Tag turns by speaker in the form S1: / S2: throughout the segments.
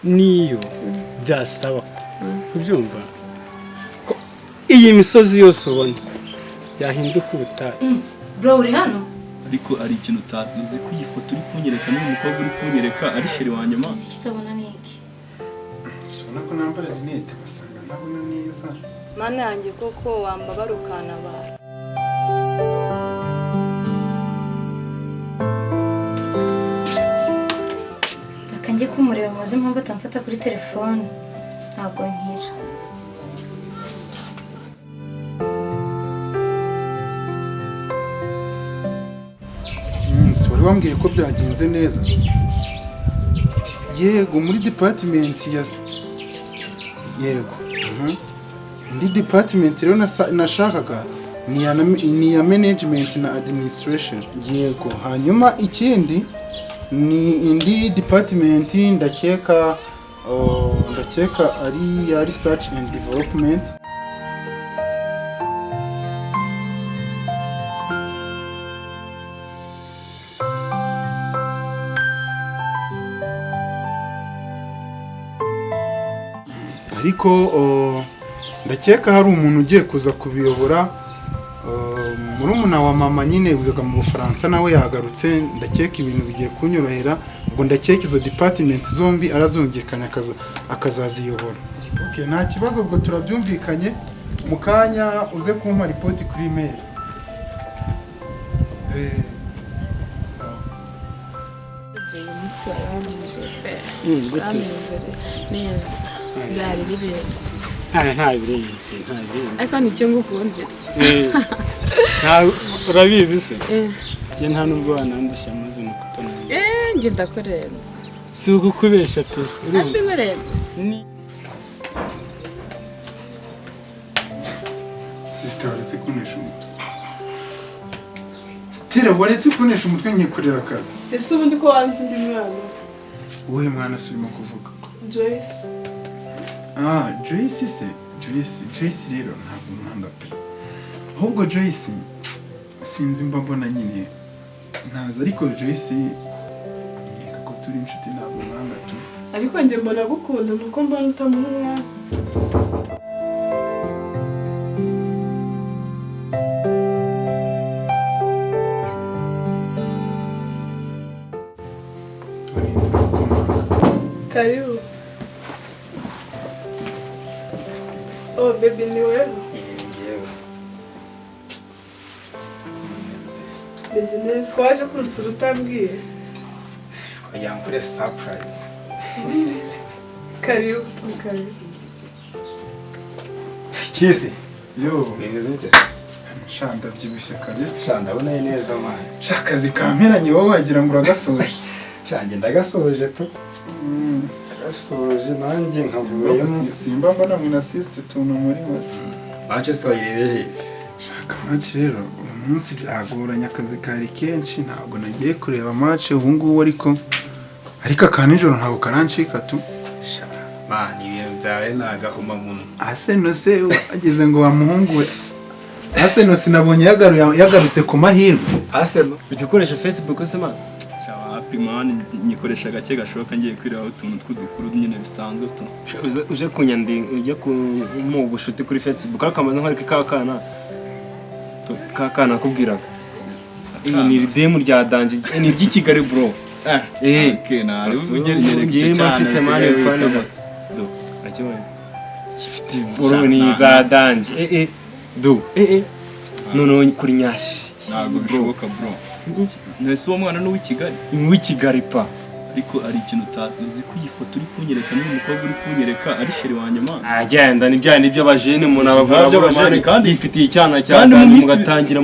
S1: Niyo byasaba kubyumva ko iyi misozi yose ubona yahinduka ubutayu.
S2: Bro, uri hano?
S3: Ariko ari ikintu utazi, uzi ko iyi foto uri kunyereka n'uyu mukobwa uri kunyereka ari chéri wanjye ma.
S2: Icyo utabona ni iki?
S4: Ubona ko nambara rinete basanga ntabona neza.
S5: Mana yanjye, koko wambabara ukantabara.
S2: Reka njye kumureba muzi impamvu atamfata kuri telefone. Ntabwo nkira.
S4: Si wari wambwiye ko byagenze neza? Yego, muri department ya, yego. Indi department rero nashakaga ni iya management na administration, yego. Hanyuma ikindi ni indi department, ndakeka, oh, ndakeka ari iya research and development. Ariko, oh, ndakeka hari umuntu ugiye kuza kubiyobora, oh, murumuna wa mama nyine wigaga mu Bufaransa, nawe yagarutse. Ndakeka ibintu bigiye kunyorohera. Ubwo ndakeka izo department zombi arazumvikanya akazaziyobora. Okay, nta kibazo, ubwo turabyumvikanye. Mu kanya uze kumpa ripoti kuri email. Sawa.
S6: Uyu munsi wari pe.
S1: Gute se?
S6: Neza, byari birenze.
S1: Nta birenze, nta birenze.
S6: Ariko nicyo ngukundira.
S1: Urabizi se, njye nta nubwo wanandushya amaze mu kutamenya.
S6: Eh, njye ndakurenze.
S1: Si ukukubeshya pe,
S6: Kandi
S1: urumva.
S6: nkurenze.
S1: Ni
S4: Sister, waretse kunesha umutwe? Stella, waretse kunesha umutwe nkikorera akazi?
S7: Ese ubundi ko wanze undi mwana?
S4: Uwuhe mwana se urimo kuvuga?
S7: Joyce.
S4: Ah, Joyce se? Joyce, Joyce rero ntabwo nkunda pe. Ahubwo Joyce sinzi, mba mbona nyine ntazi, ariko Joyce nkeka ko turi inshuti, ntabwo mwanga tu.
S7: Ariko njye mbona agukunda, nuko mbona utamuha umwanya. Karibu. Oh baby, ni wewe?
S8: Yewe.
S7: Meze neza. Ko waje kunsura utambwiye?
S8: Kugira ngo nkore surprise.
S7: Karibu, karibu.
S8: Kisi.
S4: Yo,
S8: Bimeze bite?
S4: Sha, ndabyibushye kabisa.
S8: Sha, ndabona ari neza man.
S4: Sha, akazi kamperanye, wowe wagira ngo uragasoje.
S8: Sha, njye ndagasoje tu. Ndagasoje nanjye nkavuyemo.
S4: Simba mbona mwe na sister utuntu muri mose.
S8: Match se wayirebe he?
S4: Shaka match rero uyu munsi byagoranye, akazi kari kenshi, ntabwo nagiye kureba match ubu ngubu, ariko aka nijoro ntabwo karancika tu.
S8: Sha, man, ibintu byawe ni agahomamunwa.
S4: Arsenal se ageze ngo wa muhungu we, Arsenal sinabonye yagarutse ku mahirwe.
S8: Arsenal.
S9: Ujya ukoresha Facebook se man?
S3: Sha, wapi man, nyikoresha gake gashoboka ngiye kwiriraho utuntu tw'udukuru nyine bisanzwe tu.
S9: Uje kunyandinga, ujye kumuha ubushuti kuri Facebook, ariko amaze nkwereke ka kana. Ka kana nakubwiraga. Ni ridemu rya danje, ni iry'i Kigali bro.
S3: Okay, nari ugere nyereka icyo
S9: Njyewe mba
S3: cyana
S9: mfite mani
S3: nsigaye
S9: plan
S3: witamo.
S9: za do. Akibonye. Gifite bro ni za danje. Do. Noneho kuri nyashi.
S3: Ntabwo bishoboka bro. Nese uwo mwana ni uw'i Kigali?
S9: Ni uw'i Kigali pa.
S3: Ariko ari ikintu utazi, uzi ko iyi foto uri kunyereka n'uyu mukobwa uri kunyereka ari chéri wanjye man.
S9: Agenda ni bya nibyo abajene umuntu abavura
S3: Ntabyo abajene,
S9: kandi yifitiye icyana cya
S3: kandi mu
S9: danje,
S3: minsi-
S9: mugatangira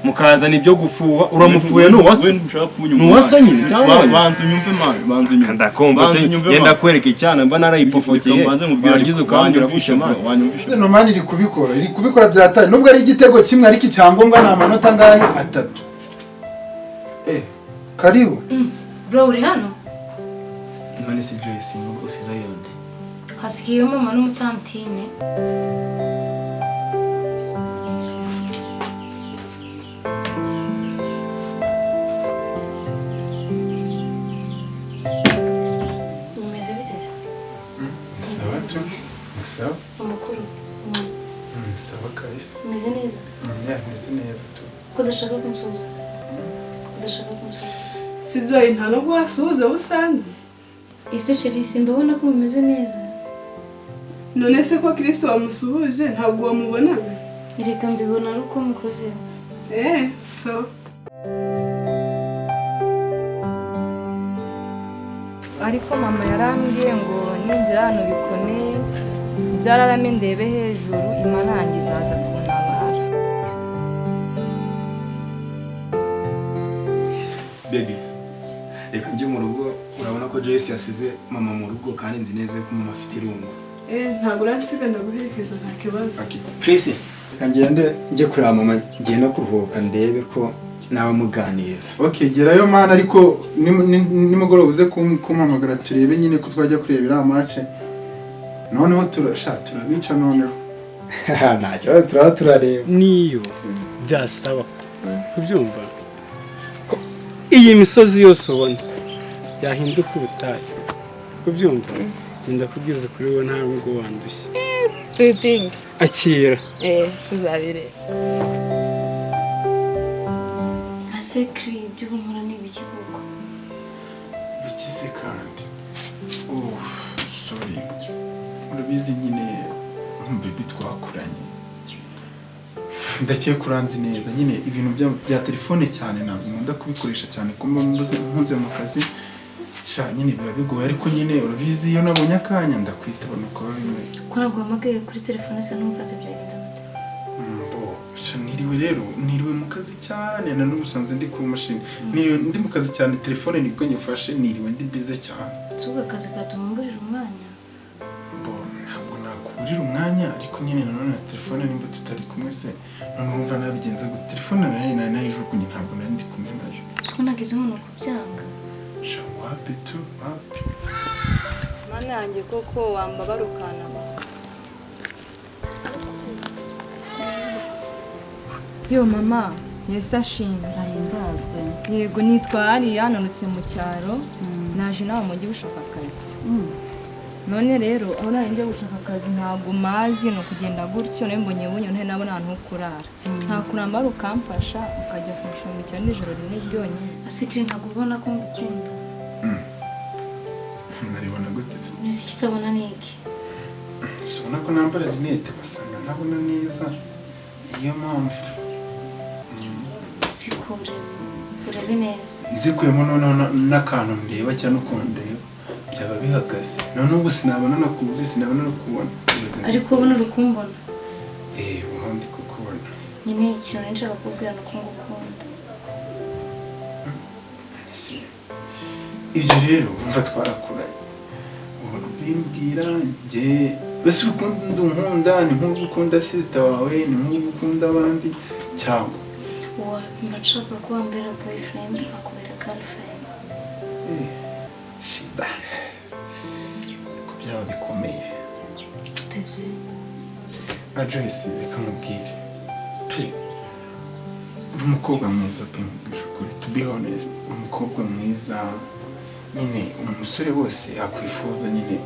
S9: mukazana ibyo gufuha. Uramufuye ni uwaso?
S3: We ntushaka kunyumva.
S9: Ni uwaso
S3: man.
S9: nyine cyangwa wanyu?
S3: Banza unyumve man, banza unyumve.
S9: Ndakumva
S3: Banza
S9: te
S3: unyumve,
S9: genda
S3: man.
S9: kwereka icyana mba narayipofokeye.
S3: Reka mbanze nkubwire,
S9: Warangiza
S3: ariko
S9: ukambwira
S3: wanyumvishe
S9: gutya man.
S3: bro, wanyumvishe.
S4: Arsenal man iri kubikora, iri kubikora byataye, nubwo ari igitego kimwe, ariko icyangombwa ni amanota angahe? Atatu. Karibu.
S2: Bro, uri hano?
S9: None se Joyce, ngo usize yonde?
S2: Hasigayeyo mama n'umutantine. Umeze bite se?
S4: Ni sawa tu, ni sawa.
S2: Amakuru.
S4: Ni sawa kabisa.
S2: Umeze neza?
S4: Yeah, meze neza tu.
S2: Ko udashaka kunsuhuza? Udashaka kunsuhuza?
S7: Si Joy, nta nubwo wasuhuza abo usanze.
S2: Ese chérie, simbabona ko mumeze neza?
S7: None se ko Kristo wamusuhuje ntabwo wamubonaga?
S2: Reka mbibona ari uko mukozeho.
S7: So
S5: Ariko mama yarambwiye ngo ninjira ahantu bikomeye nzararame ndebe hejuru, Imana yanjye izaza kuntabara.
S8: Baby, reka njye mu rugo, urabona ko Joyce yasize mama mu rugo kandi nzi neza ko mama afite irungu.
S7: Ntabwo uransiga, ndaguherekeza nta kibazo.
S8: Okay. Chris, reka ngende njye kureba mama, ngiye no kuruhuka ndebe ko naba muganiriza.
S4: Okay, gerayo mana, ariko nimugoroba uze kumpamagara turebe nyine ko twajya kurebera match. Noneho turabica noneho.
S8: Nta kibazo, turaba turareba.
S1: Niyo byasaba kubyumva ko iyi misozi yose ubona yahinduka ubutayu, kubyumva genda kubwiza kuri wowe ntabwo wandushye.
S6: Tubipinge.
S1: Akira.
S6: Tuzabireba.
S2: Ase Kri, ibyo ubu nkora ni ibiki koko?
S4: Biki se kandi? Oh, sorry. Urabizi nyine baby twakuranye. Ndakeka uranzi neza nyine ibintu bya telefone cyane ntabwo nkunda kubikoresha cyane kuko mpuze mu kazi. Sha nyine biba bigoye, ariko nyine urabizi iyo nabonye akanya ndakwitaba nuko biba bimeze.
S2: Ko ntabwo wahamagaye kuri telefone se numva byagenze gute?
S4: Sha niriwe rero, niriwe mu kazi cyane na n'ubusanzwe ndi ku mashini. Niriwe ndi mu kazi cyane, telefone nibwo nyifashe, niriwe ndi busy cyane.
S2: Suga akazi katuma mburira umwanya.
S4: Ntabwo nakuburira umwanya, ariko nyine nanone na telefone nimba tutari kumwe se none urumva nabigenza gute? Telefone nayo nayijugunye, ntabwo nari ndi kumwe nayo.
S2: Suko nagize umuntu kubyanga.
S4: Sha wapi tu, wapi.
S5: Mana yanjye koko wambabara ukantabara. Yo mama, Yesu ashimwe.
S10: Ahimbazwe.
S5: Yego, nitwa Ariya, nanutse mu cyaro, naje nawe mu mujyi gushaka akazi. None rero aho nari ngiye gushaka akazi ntabwo mazi, ni ukugenda gutyo, nawe mbonye bunye ntari nabona ahantu ho kurara. Nta kurambara ukamfasha ukajya kuncumbikira nijoro rimwe ryonyine.
S2: Ase Kri, ntabwo ubona ko ngukunda?
S4: Naribona gute se?
S2: Nzi icyo utabona ni iki?
S4: Ubona ko nambara rinete basanga ntabona neza, niyo mpamvu.
S2: Sikure urebe neza.
S4: Nzikuyemo noneho n'akantu ndeba cyangwa ukuntu ndeba byaba bihagaze. None ubu sinabona nakubuze, sinabona no kubona.
S2: Ariko ubona uri kumbona?
S4: Ubu ndi kukubona.
S2: Nyine ikintu nshaka kukubwira ni uko ngukunda.
S4: Ibyo rero umva twarakuranye. Uhora ubimbwira njye bese urukundo unkunda ni nk'urwo ukunda sister wawe, ni nk'urwo ukunda abandi cyangwa
S2: mba nshaka ko wambera boyfriend akubera girlfriend.
S4: Shida ko byaba bikomeye.
S2: Tese
S4: Joyce, reka nkubwire pe, uri umukobwa mwiza pe, nkubwije ukuri, to be honest, uri umukobwa mwiza nyine umusore wose yakwifuza nyine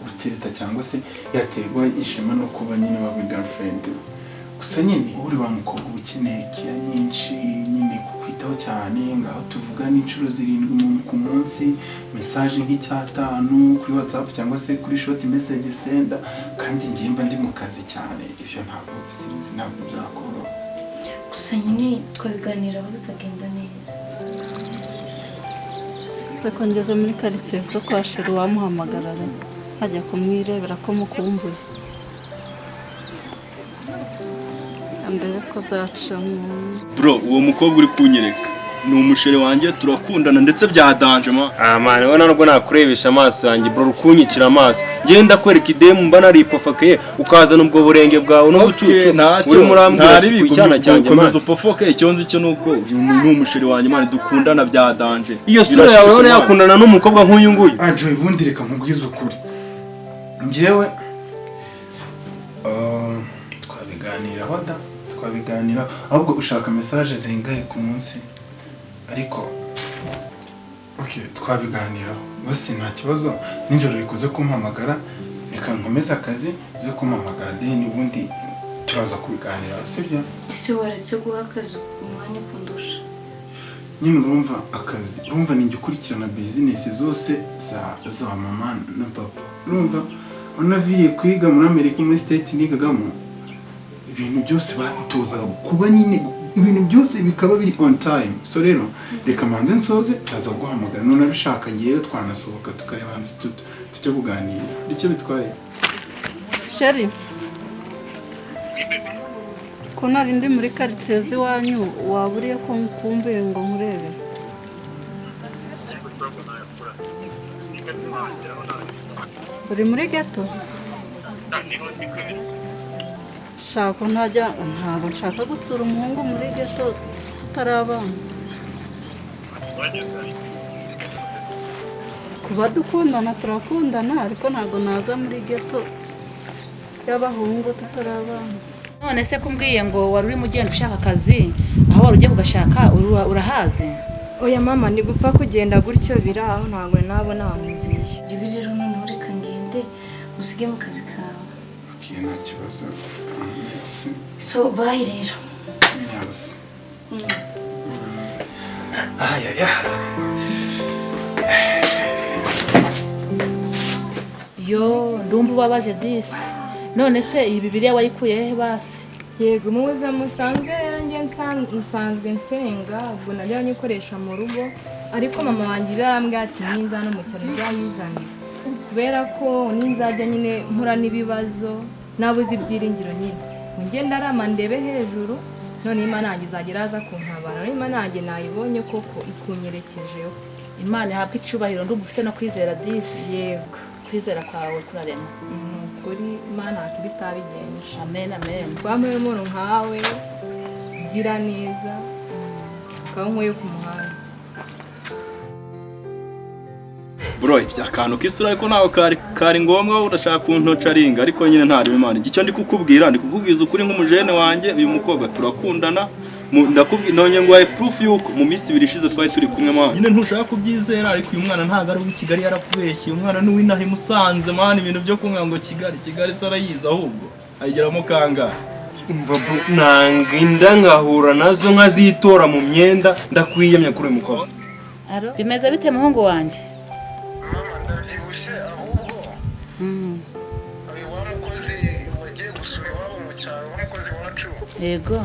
S4: gutereta cyangwa se yaterwa ishema no kuba nyine waba girlfriend. Gusa nyine uri wa mukobwa uba ukeneye care nyinshi nyine kukwitaho cyane, ngaho tuvugana inshuro 7 ku munsi, message nk'icyatanu kuri WhatsApp cyangwa se kuri short message senda, kandi ngiye mba ndi mu kazi cyane, ibyo ntabwo sinzi, ntabwo byakoroha.
S2: Gusa nyine twabiganiraho bikagenda neza.
S10: Sese ko ngeze muri quartier zo kwa Sheru wamuhamagarara hajya kumwirebera ko mukumbuye. Mbere ko zacamo.
S3: Bro, uwo mukobwa uri kunyereka ni umushere wanjye, turakundana ndetse bya danger ma.
S9: Man, wowe ntabwo nakurebesha amaso yanjye bro, rukunyicira amaso. Ngenda kwereka idemu mba naripofokeye ukazana ubwo burenge bwawe n'ubucucu. Uri murambwira ati ku cyana cyanjye man.
S3: Komeza upofoke, icyo nzi cyo nuko uyu ni umushere wanjye man, dukundana bya danger.
S9: Iyo sura yawe urabona yakundana n'umukobwa nk'uyu nguyu?
S4: Joy, ubundi reka nkubwize ukuri. Njyewe twabiganiraho da, twabiganira ahubwo ushaka message zingahe ku munsi, ariko okay twabiganiraho basi nta kibazo. Nijoro rikuze kumpamagara ni Reka nkomeze akazi, uze kumpamagara, then ubundi turaza kubiganira, sibyo?
S2: Ese waretse guha akazi umwanya kundusha?
S4: Nyine urumva akazi, urumva ninjye ukurikirana business zose za mama na papa. Urumva unaviriye kwiga muri Amerika, muri state nigagamo, ibintu byose batozaga kuba nyine ibintu byose bikaba biri on time. So rero reka manze nsoze, ndaza kuguhamagara. None abishaka ngewe twanasohoka tukareba ahantu tujya kuganira, icyo bitwaye?
S10: Chéri, ko nari ndi muri karitsiye z'iwanyu, waba uriye ko nkumbuye ngo nkurebe? Uri muri geto? Shaka ntajya, ntabwo nshaka gusura umuhungu muri geto tutarabana. Kuba dukundana turakundana, ariko ntabwo naza muri geto y'abahungu tutarabana.
S11: None se kumbwiye ngo wari urimo ugenda ushaka akazi, aho wari ugiye kugashaka urahazi?
S5: Oya mama, ni gupfa kugenda gutyo biri aho, ntabwo nabona ahantu ngiye.
S2: Ibi rero noneho reka ngende usige mu kazi kawe.
S4: Okay, nta kibazo. Merci.
S2: So bye rero.
S4: Merci. Ayaya.
S11: Yo, ndumva ubabaje disi. None se iyi Bibiliya wayikuye he basi?
S5: Yego, mu buzima busanzwe rero njye nsanzwe nsenga, ubwo nabyo nyikoresha mu rugo, ariko mama wanjye yarambwiye ati ninza no mu cyaro nzayizane, kubera ko ninzajya nyine mpura n'ibibazo nabuze ibyiringiro nyine ngo njye ndarama ndebe hejuru, none Imana yanjye izajya iraza kuntabara. None Imana yanjye nayibonye koko ikunyerekejeho.
S11: Imana ihabwe icyubahiro, ndumva ufite no kwizera disi.
S5: Yego.
S11: Kwizera kwawe kurarema.
S5: Ni ukuri Imana ntacyo itabigenje.
S11: Amen, amen.
S5: Twamuye umuntu nkawe ugira neza, ukaba nkuye ku muhanda.
S3: Bro, ibya akantu k'isura ariko ntago kari ngombwa, urashaka kuntocaringa, ariko nyine ntari Imana. Icyo ndi kukubwira, ndi kukubwiza ukuri nk'umujene wanjye, uyu mukobwa turakundana. Ndakubwira none ngo waye proof yuko mu minsi 2 ishize twari turi kumwe man. Nyine ntushaka kubyizera, ariko uyu mwana ntago ari uw'i Kigali, yarakubeshye. Uyu mwana ni uw'inaha i Musanze man, ibintu byo kumwe ngo Kigali, Kigali se arayizi ahubwo ayigeramo kangahe?
S9: Umva bro, nanga inda nkahura nazo nkazitora mu myenda, ndakwiyemye kuri uyu mukobwa.
S11: Bimeze bite muhungu wanjye? Yego.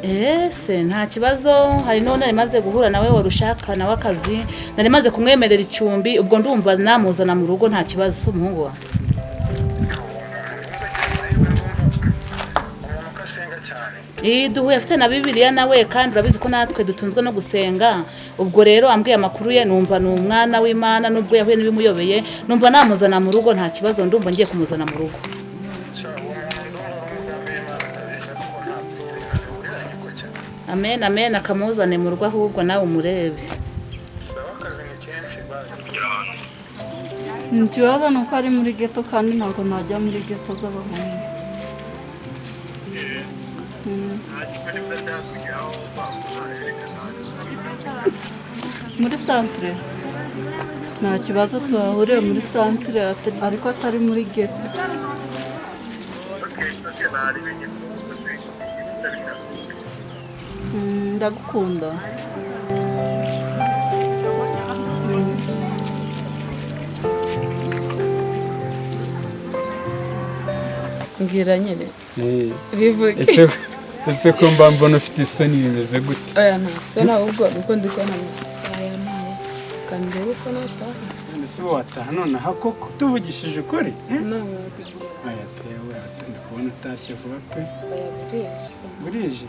S11: Ese nta kibazo, hari none nari maze guhura nawe warushaka nawe akazi, nari maze kumwemerera icumbi, ubwo ndumva namuzana mu rugo nta kibazo umuhungu wawe. Duhuye afite na Bibiliya nawe, kandi urabizi ko natwe dutunzwe no gusenga. Ubwo rero ambwiye amakuru ye, numva ni umwana w'Imana, nubwo yahuye n'ibimuyobeye, numva namuzana mu rugo nta kibazo, ndumva ngiye kumuzana mu rugo. Amen, amen, akamuzane mu rugo ahubwo nawe umurebe.
S10: Ikibazo ni uko ari muri geto, kandi ntabwo najya muri geto z'abahungu. Muri santere nta kibazo, tuhahuriye muri santere ariko atari muri geto. Ndagukunda.
S6: Mbwira nyine. Bivuge.
S1: Ese ko mba mbona ufite isoni bimeze gute?
S6: Oya nta soni, ahubwo nuko ndi kubona amasaha yampaye ukambwira uko nataha.
S1: None se wataha nonaha koko tuvugishije ukuri?
S6: None
S1: Oya pewe, ndi kubona utashye vuba pe.
S6: Oya burije.
S1: Burije?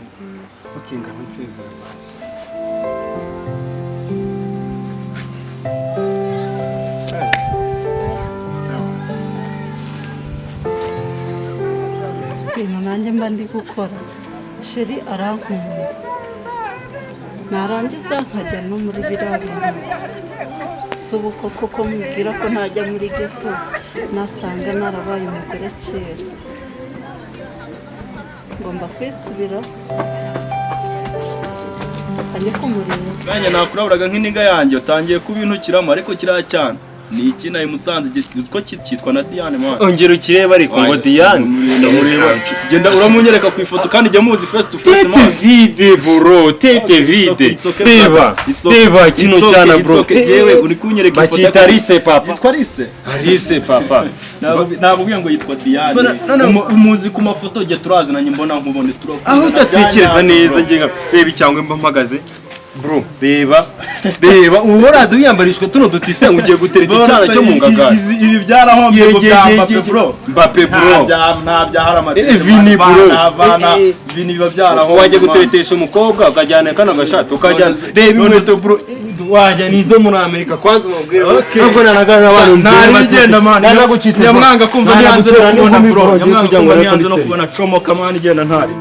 S1: Ok, ngaho nsezera basi.
S10: Ibintu nanjye mba ndi gukora, chéri arankunda. Narangiza nkajya no muri biriya bintu. Si ubu koko ko mubwira ko ntajya muri ghetto, nasanga narabaye umugore kera. Ngomba kwisubira, ajye kumureba.
S3: Kanya nakuraburaga nk'iniga yanjye, utangiye kubintukiramo, ariko kiriya cyana ni iki? Nayo Musanze uzi ko cyitwa na Diane, man.
S9: Ongera ukirebe ariko ngo Diane.
S3: Ndamureba, genda uramunyereka ku ifoto, kandi jya muzi face to face, man.
S9: Tête vide, bro, tête vide.
S3: It's okay,
S9: Reba,
S3: brother. It's okay.
S9: reba kino
S3: It's okay,
S9: cyana,
S3: it's
S9: bro.
S3: okay. Jewe uri kunyereka ifoto.
S9: Bakita Alice, papa.
S3: Yitwa Alice.
S9: Alice, papa.
S3: Nabwiye ngo yitwa Diane.
S9: No, no.
S3: Umuzi ku mafoto, jye turaziranye, mbona nkubone turakundana.
S9: Aho utatekereza neza, ngiye reba icyangwe mba mpagaze, bro. Reba, reba ubu uraza wiyambarishwa tuno dutise ngo ugiye gutereta icyana cyo mu ngagari.
S3: Ibi byarahombye ngo bya Mbappe, bro.
S9: Mbappe, bro.
S3: Nta bya Haramade.
S9: Vini, bro.
S3: Vana Vini biba byarahombye.
S9: Wajya guteretesha umukobwa ukajyana kano gashati, ukajyana, reba inkweto, bro, wajya nizo muri Amerika kwanza umubwire. Nubwo nanagana abantu.
S3: Ntari bigenda, man.
S9: Nanagucitse.
S3: Nyamwanga kumva ntiyanze no kubona, bro. Nyamwanga kumva ntiyanze no kubona. Comoka, man, igenda ntari.